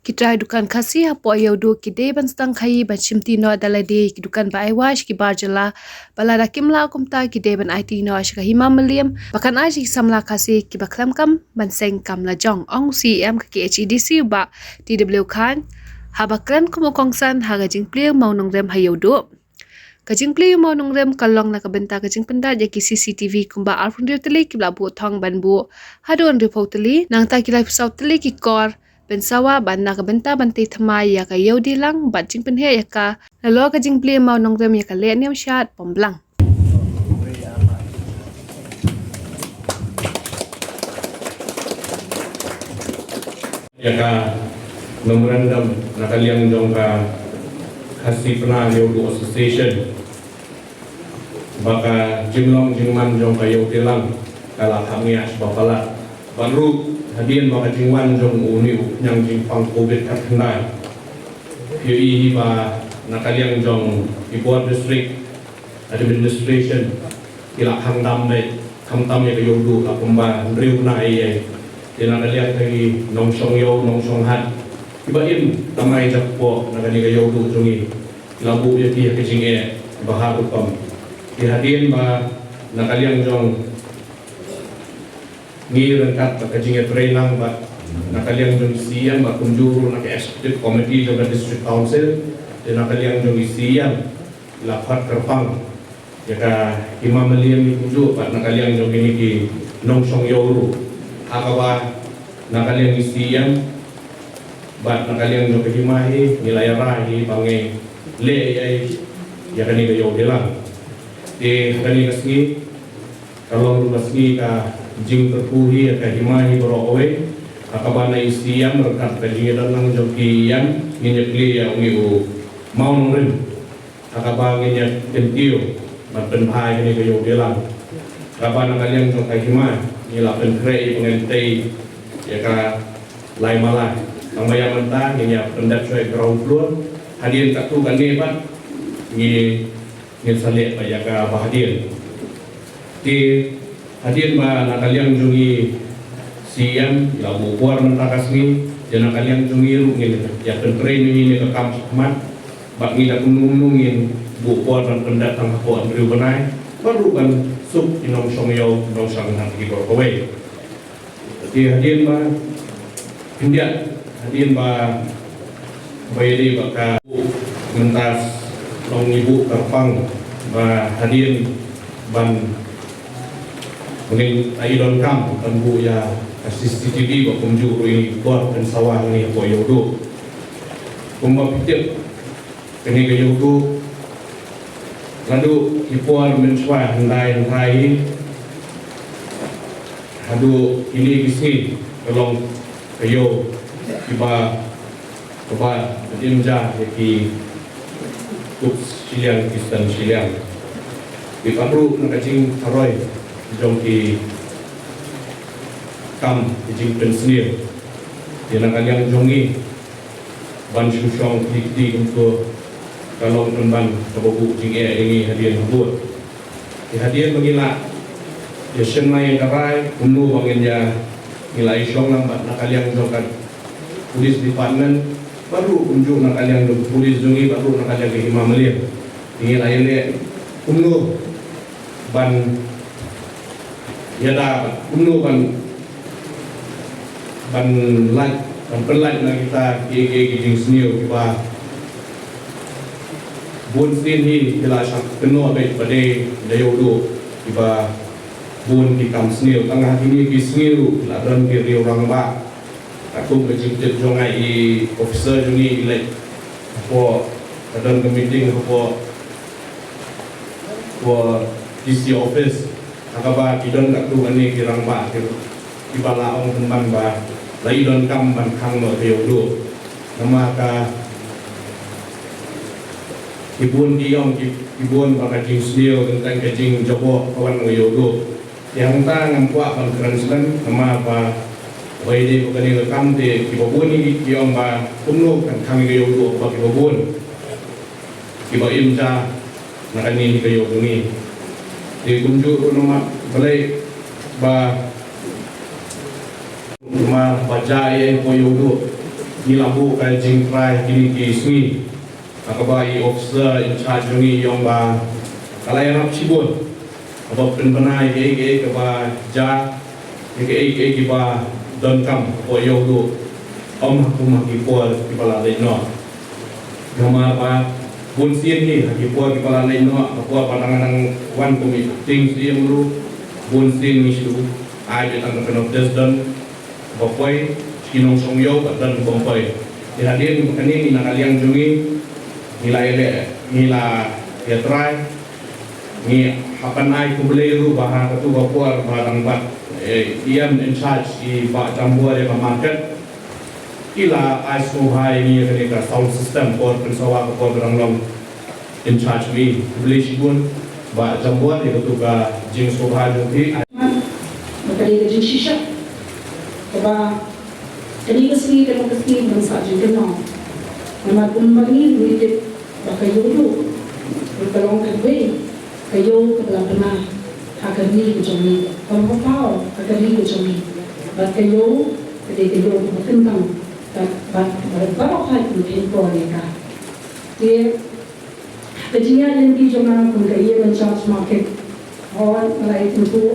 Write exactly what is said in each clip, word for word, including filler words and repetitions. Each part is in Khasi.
Ki trai dukan Khasi hapoh Ïewduh ki dei ban sdang khaïi ban shimti noh da lade ïa ki dukan ba ai wai sha ki bar jylla, ba lada kim lah kumta ki dei ban aiti noh sha ka Hima Mylliem ba kan ai sha ki samla Khasi kiba khlem kam ban seng kam lajong, ong u C E M ka K H A D C u Bah T W Chyne haba kren kum u kongsan ha ka jingplie mawnongrim ha Ïewduh. Ka jingplie mawnongrim ka long na ka bynta ka jingpyndat ïa ki C C T V kumba arphew hynriew tylli kiba la buh thong ban buh haduh hynriewphew tylli, nangta ki laiphew saw tylli ki kor pynsawa bad na ka bynta ban tei thymmai ïa ka Ïewdilang bad jingpynheh ïa ka nalor ka jingplie mawnongrim ïa ka lehniam shad Pomblang. Ïa ka memorandum na ka liang jong ka Khasi Pnar Ïewduh Association, ba ka jinglong jingman jong ka Ïewdilang ka la kham ngiah shibun palat. Bad ruh hadien ba ka jingwan jong une u khñiang jingpang covid khatkhyndai, phi ïohi hi ba na ka liang jong ki bor district administration ki la khang dam beit, khamtam ïa ka Ïewduh la kumba hynriew bnai ïa. Te na ka liang ka ki nongshong ïew nongshong hat kiba im thymmai jakpoh na kane ka Ïewduh jong ngi, ki la buh ïa ki ha ka jingeh ba ha rukom. Te hadien ba na ka liang jong ngi ryngkat bad ka jingïatreilang bad na ka liang jong i C E M bad kumjuh ruh na ka executive committee jong ka district council, te na ka liang jong i C E M la phah kyrpang ïa ka Hima Mylliem hi kumjuh bad na ka liang jong kine ki nongshong ïew ruh. Ha kaba na ka liang i C E M bad na ka liang jong ka hima hi ngi la ïa rai hi ba ngi leh ïa, ïa kane ka Ïewdilang. Te kane ka sngi ka long ruh ka sngi ka jingkyrkhu hi ïa ka hima hi baroh kawei. Ha kaba na i C E M ryngkat ka jingïadon lang jong ki E M ngin ïa plie ïa une u mawnongrim. Ha kaba ngin ïa kyntiew ban pynbha ïa kane ka Ïewdilang. Kaba na ka liang jong ka hima ngi la pynkhreh ïa ba ngin tei ïa ka lai mala. Tang ba ïa mynta ngin ïa pyndep shuwa ground floor. Hadien katto katne pat ngi ngin sa leh pat ïa kaba hadien. Te hadien ba na ka liang jong i C E M la buh por mynta ka sngi, te na ka liang jong i ruh ngin ïa pyntrei ïa kane ka kam shakhmat. Bad ngi la kumno kumno ngin buh por ban pyndep tang hapoh hynriew bnai bad ruh ban suk ki nongshong ïew nongshong hat kiba kawei. Te hadien ba khyndiat hadien ba ba ïadei bad ka mynta long ngi buh kyrpang ba hadien ban, ba ngin ïa donkam ban buh ïa ka C C T V ba kumjuh ruh ïa ka bor pynsawa ngi hapoh Ïewduh. Kumba phi tip kane ka Ïewduh naduh ki por mynshuwa hyndai hyndai hi haduh kine ki sngi ka long ka ïew kiba, kaba im ja ïa ki kup shiliang ki step shiliang. Te pat ruh na ka jingtharai jong ki kam ki jingpynsniew, te na ka liang jong ngi ban shu shong kti kti kumto ka long pynban kaba buh jingeh ïa ngi hadien habud. Te hadien ba ngi la ïa shim na ïa ka rai kumno ba ngin ïa, ngi la ïa shong lang bad na ka liang jong ka police department bad ruh kumjuh na ka liang jong ka police jong ngi bad ruh na ka liang ka hima Mylliem. Te ngi la ïa leh kumno ban ïada kumno ban, ban lait, ban pynlait na kita kiei kiei ki jingsniew kiba bun sien hi ki la shah kynnoh beit ba dei da Ïewduh kiba bun ki kam sniew. Tang ha kine ki sngi ruh ki la don ki riew rangbah. Katkum ka jingtip jong nga i officer jong ngi i leit hapoh, ka don ka meeting hapoh, hapoh D C office. Ha kaba ki don katto katne ki rangbah ki, kiba la ong pynban ba la i donkam ban khang noh ka Ïewduh. Namar ka ki bun ki ong ki, ki bun ba ka jingsniew tang ka jingjaboh ka wan ka Ïewduh. Te hangta ngam kwah ban kren slem namar ba ba ïadei bad kane ka kam te kiba bun ki ong ba kumno kan khang ïa ka Ïewduh ba kiba bun kiba im ja na kane ka ïew jong ngi. Te kumjuh ruh namar balei ba namar ba ja ïa ka Ïewduh Ngi la buh ka jingtrai kine ki sngi ha kaba i officer in charge jong ngi i ong ba ka la ïarap shibun kaba pynbna ïa kiei kiei kaba jia, ïa kiei kiei kiba donkam hapoh Ïewduh, ym ha kum ha ki por kiba la leit noh. Namar ba bun sien hi ha ki por kiba la leit noh, ha por ba dang dang wan kum i acting C M ruh, bun sien ngi shu ai beit tang ka notice don ba poi, ki nongshong ïew ba don ba poi. Te hadien ba kane ngi na ka liang jong ngi, ngi la ïaleh, ngi la ïatrai, ngi hap ban ai khublei ruh ba ha katu ka por ba dang bat, eh, i em in charge i Bah Jambor ïa ka market, i la ai sngewbha ïa ngi ïa kane ka sound system, por pynsawa ka por ba dang long in charge me. Khublei shibun Bah Jambor ïa katu ka jingsngewbha jong phi. Ba ka dei ka jingshisha kaba kane ka sngi, kane ka sngi ban sa jingkynmaw. Namar kumba ngi ngi tip ba ka Ïewduh ruh ka long kawei ka ïew kaba la bna ha ka ri ka jong ngi, kaba paw ha ka ri ka jong ngi. Bad ka ïew ka dei ka ïew kaba kyntang, bad bad baroh hi ngi kheiñ por ïa ka. Te ka jingïaid lynti jong nga kum ka E M in charge market, hooid nga la ïakynduh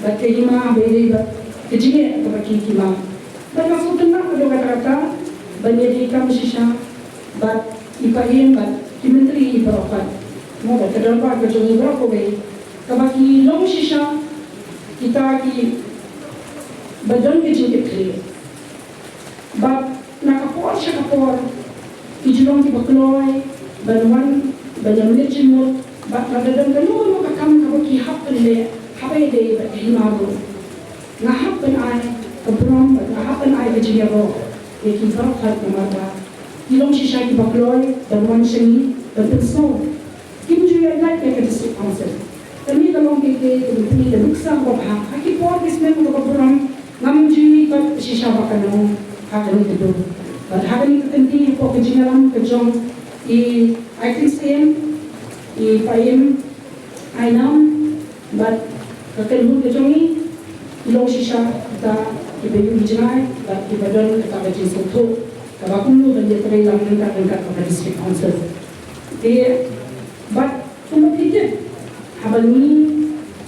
bad ka hima ba ïadei bad ka jingeh kaba ki hima. Bad nga sngewtynnat haduh katta katta ban ïadei kam shisha bad i Paiem bad ki myntri, i baroh pat, mo, bad ka dorbar ka jong i baroh kawei, kaba ki long shisha kita kiba don ka jingkitkhlieh. Bad na ka por sha ka por ki ju long kiba kloi ban wan ban ïamleit jingmut, bad lada don kano kano ka kam kaba ki hap ban leh haba ïadei bad ka hima ruh, nga hap ban ai ka burom bad nga hap ban ai ka jingïaroh ïa ki baroh, namar ba ki long shisha kiba kloi ban wan sha ngi ban pynsngew. Kim ju ïaid lait ïa ka District Council. Kane ka long kaei kaei kaba pynlong ïa ka nuksa kaba bha. Ha ki por ki snem kaba burom ngam ju ïohi pat shisha ba ka long ha kane ka dur. Bad ha kane ka kynti, hapoh ka jingïalam ka jong i Acting C M, i Paiem Ainam, bad ka kynhun ka jong i, ki long shisha kita kiba ïohi jngai bad kiba don kata ka jingsngewthuh kaba kumno ban ïatreilang ryngkat ryngkat bad ka District Council. Te bad kumba phi tip, haba ngi,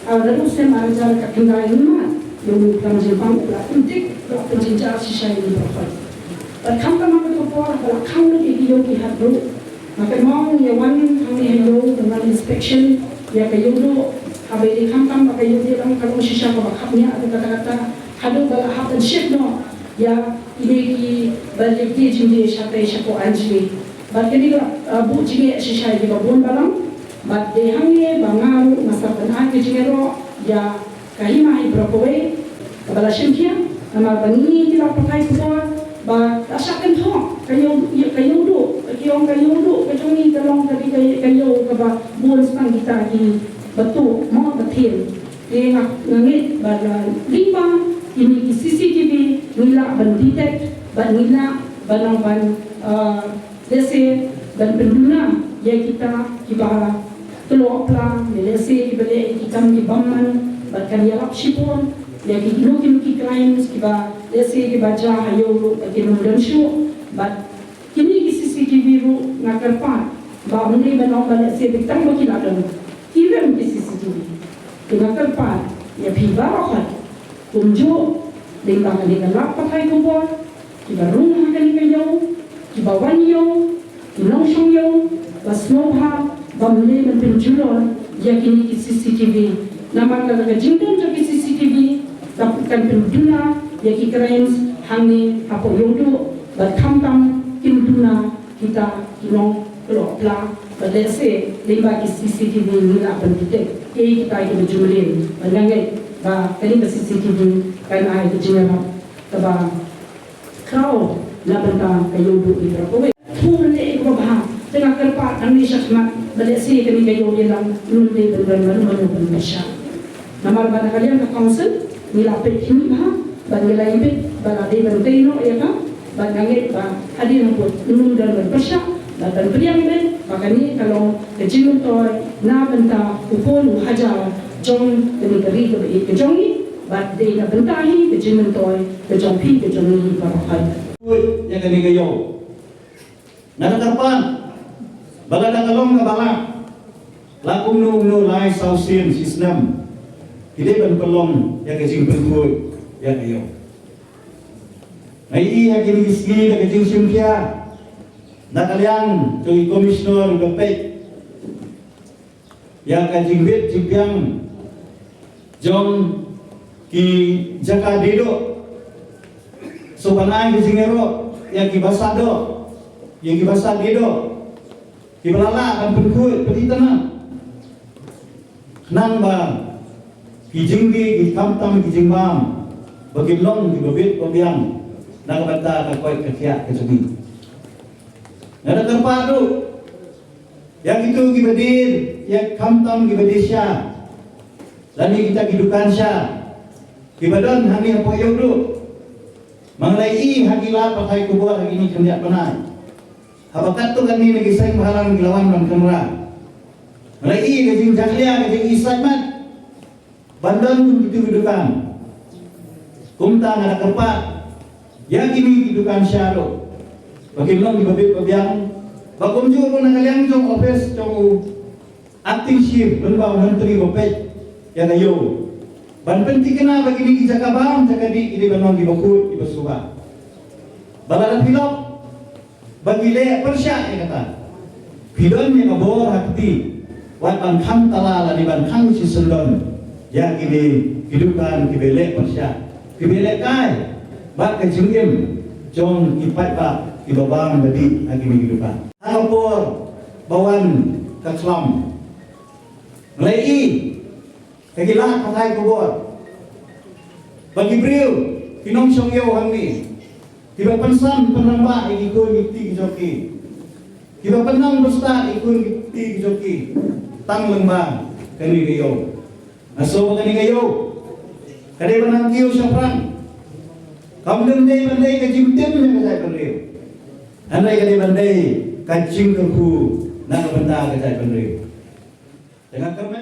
ah, naduh snem ar hajar khatkhyndai ngi mad ïa une u plang jingpang, u la pyndik, u la pynjynjar shisha ïa ngi baroh. Bad khamtam ha kata ka por, haba la khang lut ïa ki ïew ki hat ruh, nga kynmaw ngi ïa wan hangne ha ïew ban wan inspection ïa ka Ïewduh, haba ïadei khamtam ba ka Ïewduh dang ka long shisha kaba khapngiah ruh katta katta, haduh ba la hap ban shift noh ïa kine kiba leit die jingdie shatei shapoh Anjli. Bad kane ka la, uh, buh jingeh shisha ïa kiba bun balang. Bad dei hangne ba nga ruh nga sdang ban ai ka jingïaroh ïa ka hima hi baroh kawei kaba la shim khia, namar ba ngi ki lad pathai khubor ba la shah kynthoh ka ïew, ka Ïewduh, ki ong ka Ïewduh ka jong ngi ka long ka dei ka, ka ïew kaba bun spah kita kiba tuh, mo, ba thiem. Te nga, nga ngeit ba la lyngba kine ki C C T V ngi lah ban detect bad ngi lah ban ong ban, uh, lehse ban pynduna ïa kita kiba kloi pla, lehse kiba leh ïa ki kam ki bymman bad kan ïarap shibun ïa kino kino ki crimes kiba lehse kiba jia ha ïew ruh ba kin ym don shuh. Bad kine ki C C T V ruh nga kyrpad ba ym dei ban ong ba lehse beit tang ba ki la don, ki rem ki C C T V. Te nga kyrpad ïa phi baroh hi kumjuh, lyngba kane ka lad pathai khubor, kiba rung ha kane ka ïew, kiba wan ïew, ki nongshong ïew, ba sngewbha ba ym dei ban pynjulor ïa kine ki C C T V. Namar lada ka jingdon jong ki C C T V ka, kan pynduna ïa ki crimes hangne hapoh Ïewduh, bad khamtam kin duna kita ki nongkloi pla, bad lehse lyngba ki C C T V ngi lah ban detect kiei kita kiba ju mlien. Bad nga ngeit ba kane ka C C T V kan ai ka jingïarap kaba khraw na bynta ka Ïewduh ïa baroh kawei. Phi leh ïa kaba bha, te nga kyrpad nangne shakhmat ba lehse kane ka ïew ïalam ym dei ban don mano mano ban pyrshah. Namar ba na ka liang ka council ngi la peit khyndiat bha, bad ngi la ïa peit ba la dei ban tei noh ïa ka, bad nga ngeit ba hadien hapoh ym don ban pyrshah, bad ban pdiang beit ba kane ka long ka jingmyntoi na bynta u khun u hajar jong kane ka ri kaba ïeit ka jong ngi, bad dei na bynta hi ka jingmyntoi ka jong phi ka jong ngi baroh hi. ïa kane ka ïew. Nga da kyrpad ba lada ka long kaba lah, la kumno kumno lai saw sien shi snem, ki dei ban pynlong ïa ka jingpynkhuid ïa ka ïew. Nga ïohi ha kine ki sngi da ka jingshim khia na ka liang jong i Commissioner ba peit ïa ka jingbit jingbiang jong ki jaka dei duh. Sngewbha ban ai ka jingïaroh ïa ki ba sah duh, ïa ki ba sah dei duh, ki ba la lah ban pynkhuid pynitynnad, khnang ba ki jingdie, ki khamtam, ki jingbam ba kin long ki ba bit ba biang na ka bynta ka koit ka khiah ka jong ngi. Nga da kyrpad ruh ïa kito ki ba die, ïa khamtam ki ba die sha, lane kita ki dukan sha ki ba don hangne hapoh ïew duh. Ma nga la ïohi ha ki lad pathai khubor ha kine ki khyndiat bnai, haba katto katne na ki seng bhalang ki la wan ban kynrad, nga la ïohi ka jingjakhlia, ka jingisynei mat ban don kum kito ki dukan. Kumta nga da kyrpad ïa kine ki dukan sha ruh ba kin long ki ba bit ba biang, ba kumjuh ruh na ka liang jong office jong u Acting Chief, lyngba u Myntri ba peit ïa ka ïew, ban pynthikna ba kine ki jaka bam jaka dih ki dei ban long ki ba khuid, ki ba suba. Ba lada phi lap ba ki leh pyrshah ïa kata, phi don ïa ka bor ha kti, wat ban khang tala lane ban khang shisyndon ïa kine ki dukan ki ba leh pyrshah, ki ba leh kai bad ka jingim jong ki paidbah ki ba bam ba dih ha kine ki dukan. Ha ka por ba wan ka khlam, nga la ïohi ha ki lad pathai khubor ba ki briew, ki nongshong ïew hangne, ki ba pynsan pynrangbah ïa ki khun ki kti ki jong ki, ki ba pynnang bystad ïa ki khun ki kti ki jong ki tang lyngba kane ka ïew. Nga sngew ba kane ka ïew ka dei ban nang kiew shaphrang. Kam dei ban dei ka jingtim na ka jaitbynriew, hynrei ka dei ban dei ka jingkyrkhu na ka bynta ka jaitbynriew. Te nga kyrmen